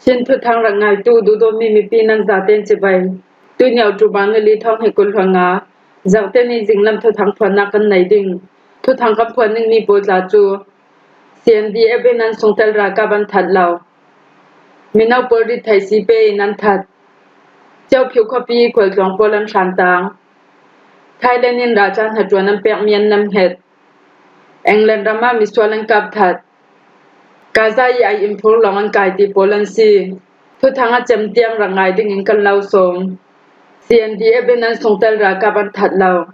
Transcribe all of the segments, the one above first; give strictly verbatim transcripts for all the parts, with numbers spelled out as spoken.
Chin thuthang rak ngaitu duhdawtmi mipi nan zaten cibai. Tuini October ni li thawng hnih kul hluan nga, Zangte ni zinglam thuthang phuannak kan nei ding. Thuthang kan phuan dingmi pawl tla cu C N D F in an sungtel ralkap an that lo. Mino pawl rit thei si pe in an that. Ceuphio khuapi khualtluang pawl an hran tang. Thailand in ralcaan hnaṭuan an pekmi an namhet. England ram ah misual an kap that. Gaza i ai in phur lawng an kai ti pawl an si. Thuthang a cem tiang rak ngai dingin kan lo sawm. C N D F in an sungtel ralkap an that lo.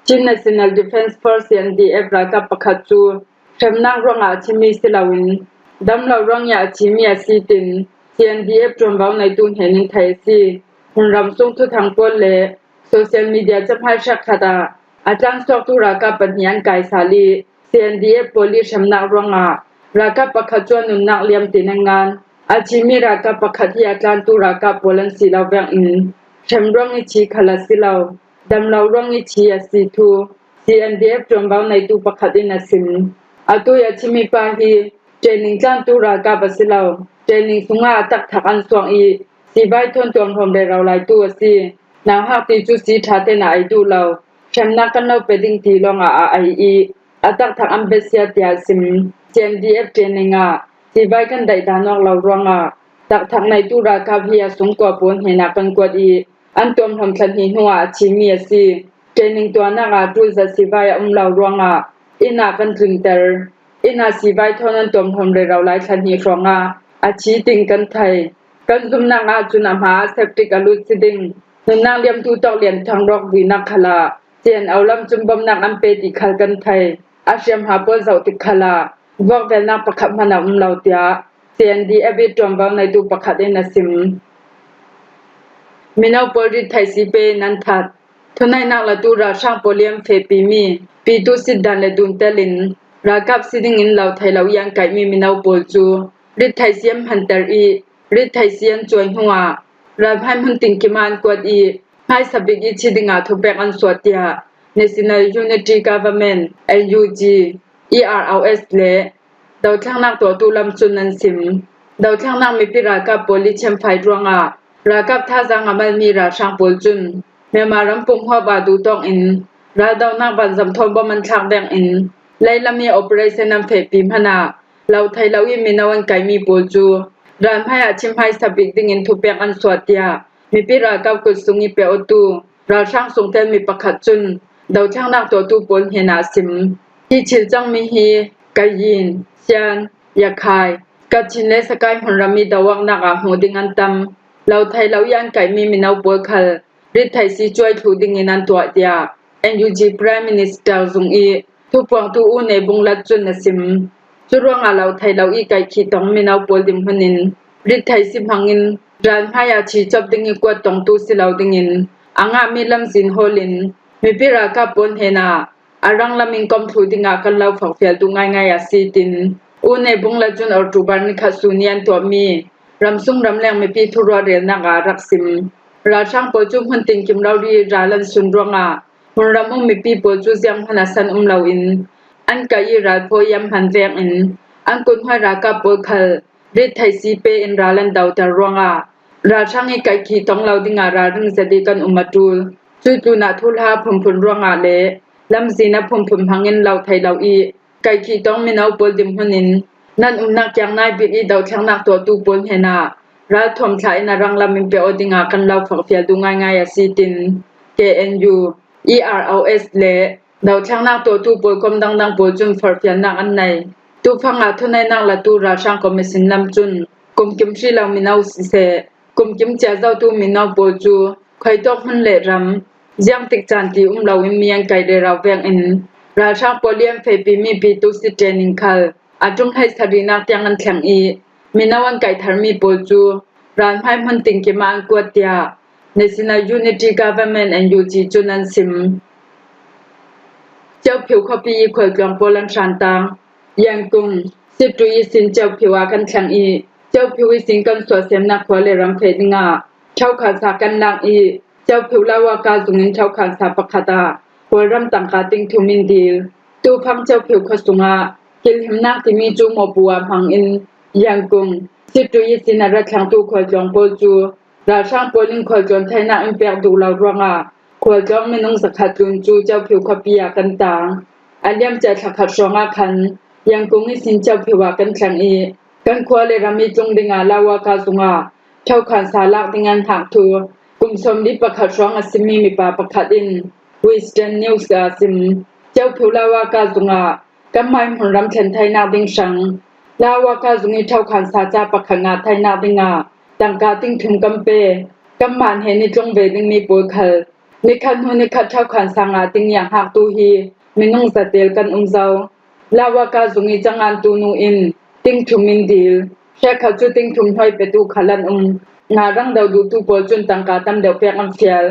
Chin National Defence Force, C N D F, ralkap pakhat cu hremnak ruangah a thimi si loin, damlo ruang i a thimi a si tin C N D F ṭuanvo neitu hnen in thei a si. Hun ramsung thuthang pawl le social media cahmai hrekkhat ah a tlansuaktu ralkap pahnih an kai sal i, C N D F pawl i hremnak ruangah ralkap pakhat cu a nunnak liam tin an ngan. A thimi ralkap pakhat hi a tlantu ralkap pawl an si lo vekin, hrem ruang i thi khal a si lo, damlo ruang i thi a si thu C N D F ṭuanvo neitu pakhat in a sim. Atu i a thimi pa hi training tlantu ralkap a si lo. Training sungah a takthak an suak i, sivai thawn tuamhlawm rero laitu a si. Nauhak ti cu si ṭha tein a ei duh lo. Hremnak kan lo pe ding ti lawngah a ei i, a takthak an besia tiah a sim. C N D F training ah sivai kan daih dah nawk lo ruangah takthak neitu ralkap hi a sungkua pawl hnenah kan kuat i, an tuamhlawm thla hnih hnuah a thimi a si. Training tuahnak ah ṭulzat sivai a um lo ruangah inn ah kan tlingter. Inn ah sivai thawn an tuamhlawm rero lai thla hnih hrawngah a thi ding kan thei. Kan zumnak ah cun a hma ah septic a lut si ding. Nunnak liamtu tawk lian thang rawk vuinak khal ah C N O lam cun bawmhnak an pe ti khal kan thei. A hriamhma pawl zoh tik khal ah vuakvelnak pakhat hmanh a um lo, tiah C N D F i ṭuanvo neitu pakhat in a sim. Mino pawl rit thei si pe in an that. Thuneihnak latu ralhrang pawl i an fehpimi pitu sit dan le duntel in ralkap si dingin lo thei lo i an kaihmi mino pawl cu rit thei si an hmanter i, rit thei si an cuai hnuah ralhmai hmun tingkim ah an kuat i, hmaisa bik i thi dingah thupek an suah, tiah National Unity Government, N U G, E R O S le dothlennak tuahtu lam cun an sim. Dothlennak mipi ralkap pawl i thiamfai ruangah ralkap thazaang a malmi ralhrang pawl cun Myanmar ram pumhuap ah duhtawk in raldonak vanzam thawn bawm an thlak vekin leilam i operation an fehpi hmanh ah lo thei lo i mino an kaihmi pawl cu ralhmai ah thim hmaisa bik dingin thupek an suah, tiah mipi ralkap kut sung i pe awtu ralhrang sungtelmi pakhat cun dothlennak tuahtu pawl hnenah a sim. Hi thil cangmi hi Kayin, Shan, Yakhai, Kachin le Sakai hmunram i doawknak ah hmuh ding an tam. Lo thei lo i an kaihmi mino pawl khal rit thei si cuai thluh dingin an tuah, tiah N U G Prime Minister zung i thupuangtu U Ne Bunglat cun a sim. Cu ruangah lo thei lo i kaihkhih tong mino pawl dinhmun in rit thei si hmangin ralhmai ah thi cop ding i kuat tongtu si lo dingin a ngahmi lamzin hawl in mipi ralkap pawl hnenah a ranglam in kom thluh dingah kan lo fakfial duh ngaingai a si, tin U Ne Bunglat cun October ni khat sun i an tuahmi ramsung ramleng mipi thuruahrialnak ah a rak sim. Ralhrang pawl cu hmun tingkim rori ral an sun ruangah hmunram um mipi pawl cu zianghman a san um loin an kaih i ralphawi i an hman vekin an kunhnuai ralkap pawl khal rit thei si pe in ral an doter ruangah ralhrang i kaihkhih tong lo dingah ralring zet i kan um a ṭul. Cuih tlunah thuhla phunphun ruangah le lamzin a phunphun hmangin lo thei lo i kaihkhih tong mino pawl dinhmun in nan umnak kiang nai bik i dothlennak tuahtu pawl hnenah ralthuam thlah in a ranglam in pe aw dingah kan lo fakfial duh ngaingai a si, tin K N U, E R O S le dothlennak tuahtu pawl kom dangdang pawl cun forhfialnak an nei. Tufang ah thuneihnak latu ralhrang commission lam cun kumkim hrih lo mino siseh, kumkim cia zotu mino pawl cu khuitawk hmun le ram, ziangtik caan ti um loin mi an kaih rero vekin ralhrang pawl i an fehpimi pitu sit training khal a ṭum hleihsarihnak tiang an thleng i, mino an kaih tharmi pawl cu ralhmai hmun tingkim ah an kuat, tiah National Unity Government, N U G, cun an sim. Ceuphio khuapi i khualtluang pawl an hran tang. Yangon, Sittwe i sin Ceuphio ah kan thleng i, Ceuphio i sin kan suahsemnak khua le ram feh dingah thokhansa kan lak i, Ceuphio Lawaka zungin thokhansa pakhat ah Kawlram tangka ting thum in dil. Tufang Ceuphio khua sungah kilhimnak timi cu mawhpu ah hmangin Yangon, Situi ihsin a ra thlengtu khualtlawng pawl cu ralhrang pawl in khualtlawn thainak in pek duh lo ruangah khualtlawng minung zakhat tlun cu Ceuphio khuapi ah kan tang. A liamcia thlakhat hrawngah khan Yangon ihsin Ceuphio ah kan thleng i kan khua le ram i tlung dingah Lawaka zungah thokhansa lak ding an hngak thu kum sawmli pakhat hrawng a simi mipa pakhat in Western News ah a sim. Ceuphio Lawaka zungah kanmah hmunram thlen thainak ding hrang Lawaka zung i thokhansa ca pakhat ngah thainak dingah tangka ting thum kan pe. Kanmah hnen i tlung ve dingmi pawl khal nikhat hnu nikhat thokhansa ngah ding i a hngaktu hi minung zatel kan um zo. Lawaka zung i cangantu nu in ting thum in dil. Hrekkhat cu ting thum hnuai petu khal an um. Ngah rang deuh duhtu pawl cun tangka tam deuh pek an fial.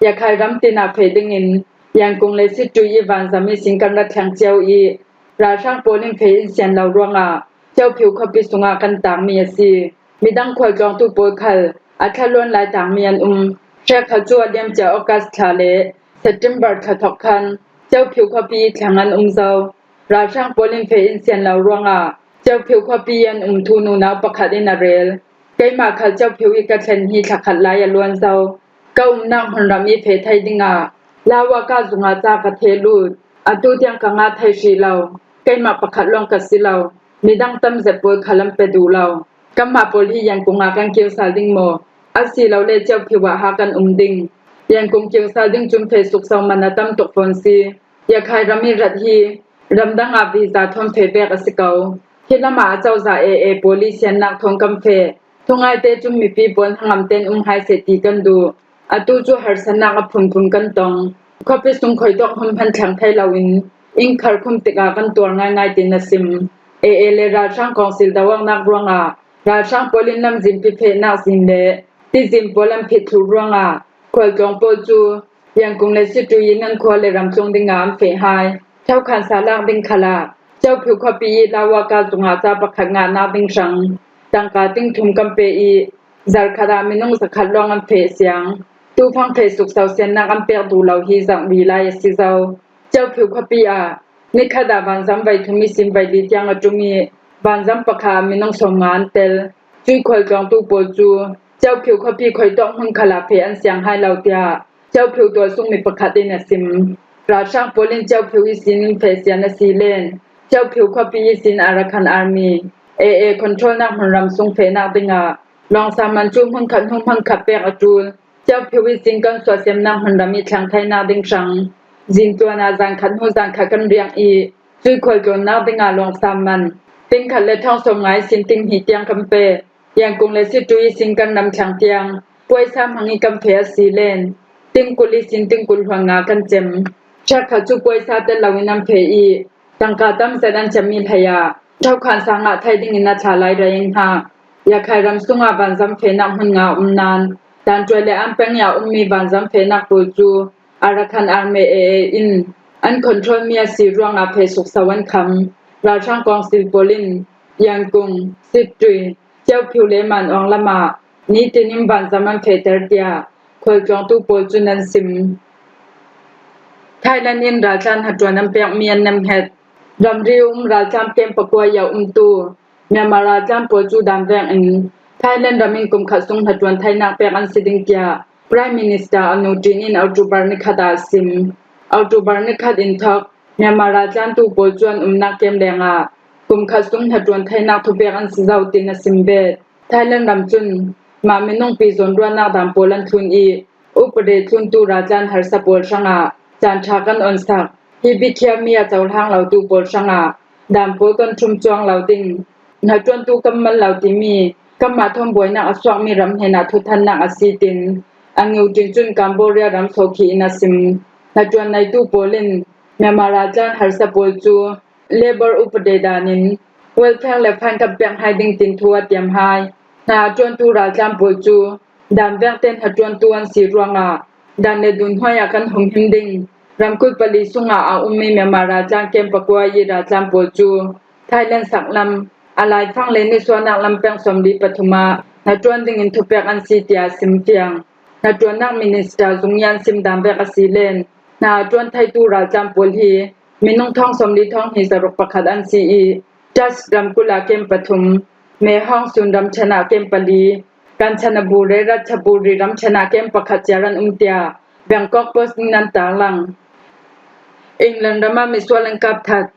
Yakhai ram tin ah feh dingin Yangon le Situi i vanzam ihsin kan ra thleng cio i ralhrang pawl in feh in sian lo ruangah Ceuphio khuapi sungah kan tangmi a si. Midang khualtlawngtu pawl khal a thlaluan lai tangmi an um. Hrekkhat cu a liamcia August thla le September thla thawk khan Ceuphio khuapi i thleng an um zo. Ralhrang pawl in feh in sian lo ruangah Ceuphio khuapi i an um thu nunau pakhat in a rel. Keimah khal Ceuphio i ka thlen hi thlakhat lai a luan zo. Ka umnak hmunram i feh thei dingah Lawaka zungah ca ka theh lut. Atu tiang ka ngah thei hrih lo. Keimah pakhat lawng ka si lo. Midang tam zet pawl khal an pe duh lo. Kanmah pawl hi Yangon ah kan kirsal ding maw? Asilole Ceuphio ah ha kan um ding. Yangon kirsal ding cun feh sukso man a tam tuk fawn si. Yakhai ram i rat hi ramdang ah visa thawn feh pek a si ko. Hi lamah a cozah A A pawl i siannak thawn kan feh. Thungaite cun mipi pawl hnangam tein um hai seh ti kan duh. Atu cu harsatnak a phunphun kan tong. Khuapi sung khuitawk hmun hman thleng thei loin inn khar khum tikah kan tuar ngaingai, tiin a sim. A A le ralhrang kawngsil doawknak ruangah ralhrang pawl in lamzin pifehnak zin le tizin pawl an phit thluh ruangah khualtlawng pawl cu Yangon le Situi in an khua le ram tlung dingah an feh hai. Thokhansa lak ding khalah Ceuphio khuapi i Lawaka zungah ca pakhat ngahnak ding hrang tangka ting thum kan pe i zarhkhat ah minung zakhat lawng an feh siang. Tufang feh sukso siannak an pek duh lo hi zarhli lai a si zo. Ceuphio khuapi ah nikhat ah vanzam vai thum ihsin vai li tiang a ṭum i vanzam pakhat ah minung sawmnga an tel. Cui khualtlawngtu pawl cu Ceuphio khuapi khuitawk hmun khalah feh an siang hai lo tiah Ceuphio tualsungmi pakhat in a sim. Ralhrang pawl in Ceuphio ihsin in feh sian a si len Ceuphio khuapi ihsin Arakan Army, A A controlnak hmunram sung fehnak dingah lawngsa man cu hmunkhat hnu hmunkhat pek a ṭul. Ceuphio ihsin kan suahsiamnak hmunram i thleng thainak ding hrang zintluan ah zankhat hnu zankhat kan riang i cui khualtlawnnak dingah lawngsa man tingkhat le thawng sawmnga ihsin ting hnih tiang kan pe. Yangon le Situi ihsin kan ram thleng tiang puaisa hmang i kan feh a si len tingkul ihsin tingkul hluan nga kan cem. Hrekkhat cu puaisa tel loin an feh i tangka tam zet an cemmi hlei ah thokhansa ngah thei dingin a thla lai rei an hngak. Yakhai ram sungah vanzam fehnak hmun nga a um nain Dantuai le Anpeng i a ummi vanzam fehnak pawl cu Arakan Army, A A in an controlmi a si ruangah feh sukso an kham. Ralhrang kawngsil pawl in Yangon, Situi, Ceuphio le Manawng lamah nitin in vanzam an fehter tiah khualtlawngtu pawl cun an sim. Thailand in raltlan hnaṭuan an pekmi an nemhet. Ramri um raltlan kem pakua i a umtu Myanmar raltlan pawl cu dan vekin Thailand ram in kum khat sung hnaṭuan thainak pek an si ding tiah Prime Minister Anutin in October nikhat ah a sim. October nikhat in thawk Myanmar raltlantu pawl cu an umnak kem lengah kum khat sung hnaṭuan thainak thupek an si zo, tiin a sim bet. Thailand ram cun mah minung pi zawn ruahnak dan pawl an thlun i upadi tluntu raltlan harsa pawl hrangah caan ṭha kan onsak. Hi bikhiami a cohlang lotu pawl hrangah dan pawl kan ṭhum cuang lo ding, hnaṭuantu kan mal lo timi kanmah thawn buainak a suakmi ram hnenah thuthannak a si, tiin Anutin cun Cambodia ram sawhkhih in a sim. Hnaṭuan neitu pawl in Myanmar raltlan harsa pawl cu labour upadi dan in welfare le fine kan pek hai ding tin thu a tiam hai. Hna a ṭuantu raltlan pawl cu dan vek tein hnaṭuantu an si ruangah dan le dun hnuai ah kan humhim ding. Ramkulh pali sungah a ummi Myanmar raltlan kem pakua i raltlan pawl cu Thailand saklam a laifang le nisuahnak lam peng sawmli pathum ah hnaṭuan dingin thupek an si, tiah a sim fiang. Hnaṭuannak minister zung i an sim dan vek a si len hna a ṭuan theitu raltlan pawl hi minung thawng sawmli thawng hnih zaruk pakhat an si i Dutch ramkulh ah kem pathum, Mae Hong Son ramṭhen ah camp pali, Kanchanaburi, Ratchaburi ramṭhen ah camp pakhat ciar an um tiah Bangkok Post in an tarlang. England ram ah misual an kap that.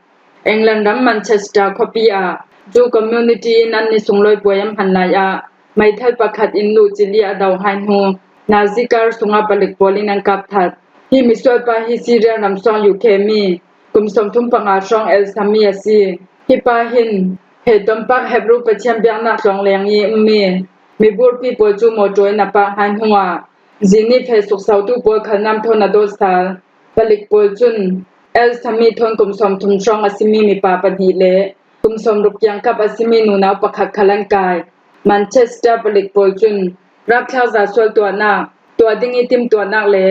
England ram Manchester khuapi ah Jew community in an ni sunglawi puai an hman lai ah meithal pakhat in luhcilh i a do hai hnu nazi car sungah palik pawl in an kap that. Hi misual pa hi Syria ram sawng U K mi kum sawmthum panga hrawng El Sami a si. Hi pa hin He Tompak Hebru Pathian biaknak tlawng leng i ummi miburpi pawl cu mawṭaw in a pak hai hnuah zini feh suksotu pawl khal nam thawn a dawt sal. Palik pawl cun El Sami thawn kum sawmthum hrawng a simi mipa pahnih le kum sawmruk kiangkap a simi nunau pakhat khal an kai. Manchester palik pawl cun rapthlak zasual tuahnak, tuah ding i timtuahnak le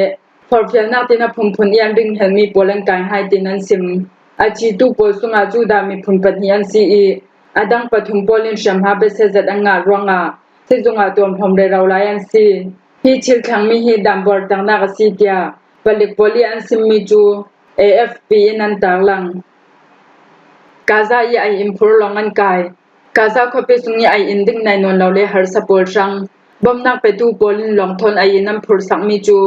forhfialnak tin a phunphun i an ringhelmi pawl an kai hai tin an sim. A citu pawl sungah Judah miphun pahnih an si i a dang pathum pawl in hriamhma bese zet an ngah ruangah sizung ah tuamhlawm rero lai an si. Hi thil thlengmi hi dam buarternak a si tiah palik pawl i an simmi cu A F P in an tarlang. Gaza i ai in phur lawng an kai. Gaza khuapi sung i ai in ding nai nawn lo le harsa pawl hrang bawmhnak petu pawl in lawng thawn ai in an phur sakmi cu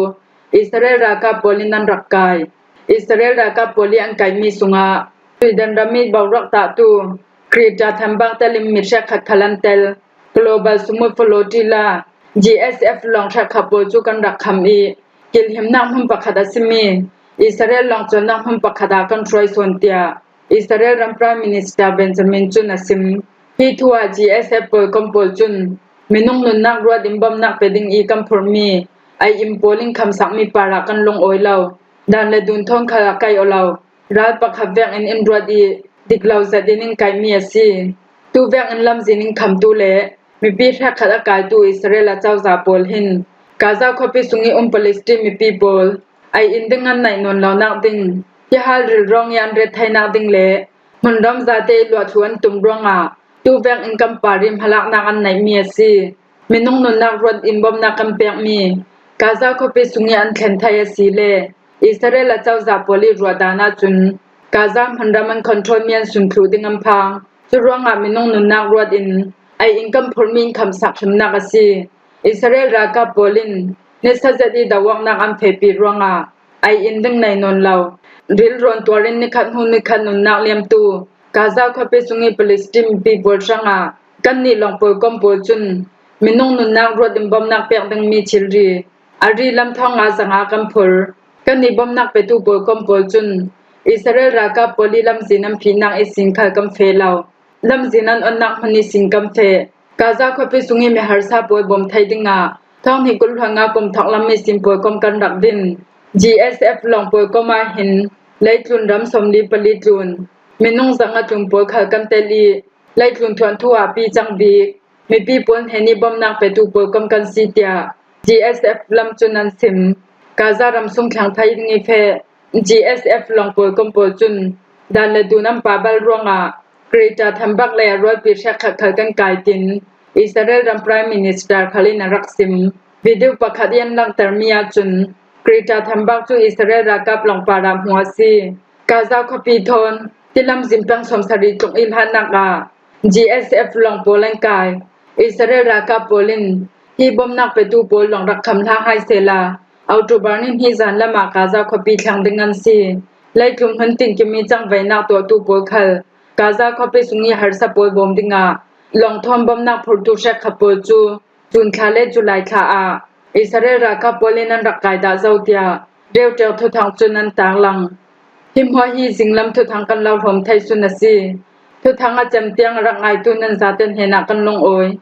Israel ralkap pawl in an rak kai. Israel ralkap pawl i an kaihmi sungah Sweden ram i boruak tahtu Greta Thunberg telin mi hrekkhat khal an tel. Global Sumud Flotilla, G S F lawng hrekkhat pawl cu kan rak kham i kilhimnak hmun pakhat a simi Israel lawng cawlnak hmun pakhat ah kan hruai sawn tiah Israel ram Prime Minister Benjamin cun a sim. Hi thu ah G S F pawl kom pawl cun minung nunnak ruat in bawmhnak pe ding i kan phurhmi ai in pawl in khamsakmi parah kan lungawi lo. Dan le dun thawn khal a kaih aw lo. Ral pakhat vek in in ruat i dik lo zet in in kaihmi a si. Tu vek in lamzin in khamtu le mipi hrekkhat a kaitu Israel a cozah pawl hin Gaza khuapi sung i um Palestine mipi pawl ai in ding an naih nawn lonak ding hi hal rilrawng i an retheinak ding le hmunram zate i luahthlu an tum ruangah tu vek in kan par i hmalaknak an naihmi a si. Minung nunnak ruat in bawmhnak kan pekmi Gaza khuapi sung i an thlen thai a si le Israel a cozah pawl i ruah dan ahcun Gaza hmunram an control mi an sun thluh ding an phang. Curuangah minung nunnak ruat in ai in kan phurhmi in khamsak hrimnak a si. Israel ralkap pawl in nisa zet i do awknak an fehpi ruangah ai in ding nei nawn lo. Rilrawn tuar in nikhat hnu nikhat nunnak liamtu Gaza khuapi sung i Palestine mipi pawl hrangah kannih lawng pawl kom pawl cun minung nunnak ruat in bawmhnak pek dingmi thilri a ri lam thawng nga zanga kan phur. Kannih bawmhnak petu pawl kom pawl cun Israel ralkap pawl i lamzin an phihnak ihsin khal kan feh lo. Lamzin an onnak hmun ihsin kan feh. Gaza khuapi sung i mi harsa pawl bawm thei dingah thawng hnih kul hluan nga kum thawk lam ihsin pawl kom kan rak din. G S F lawng pawl kom ah hin leitlun ram sawmli pali tlun minung zanga tlun pawl khal kan tel i leitlun thuanthu ah pi cang bik mipi pawl hnen i bawmhnak petu pawl kom kan si tiah G S F lam cun an sim. Gaza ram sung thleng thai ding i feh G S F lawng pawl kom pawl cun dan le dun an pabal ruangah Greta Thunberg le a rualpi hrekkhat khal kan kai tin Israel ram Prime Minister khal in a rak sim. Video pakhat i an langhtermi ahcun Greta Thunberg cu Israel ralkap lawng parah hmuh a si. Gaza khuapi thawn tilamzin peng sawmsarih tluk i hlatnak ah G S F lawng pawl an kai. Israel ralkap pawl in hi bawmhnak petu pawl lawng rak kham hlah hai sehla October ni hnih zan lamah Gaza khuapi thleng ding an si. Leitlun hmun tinkim i cangvainak tuahtu pawl khal Gaza khuapi sung i harsa pawl bawm dingah lawng thawn bawmhnak phurtu hrekkhat pawl cu June thla le July thla ah Israel ralkap pawl in an rak kai dah zo tiah Reuters thuthang cun an tarlang. Hi hmuah hi zinglam thuthang kan lo hlawm thei sun a si. Thuthang a cem tiang a rak ngaitu nan zate hnenah kan lungawi.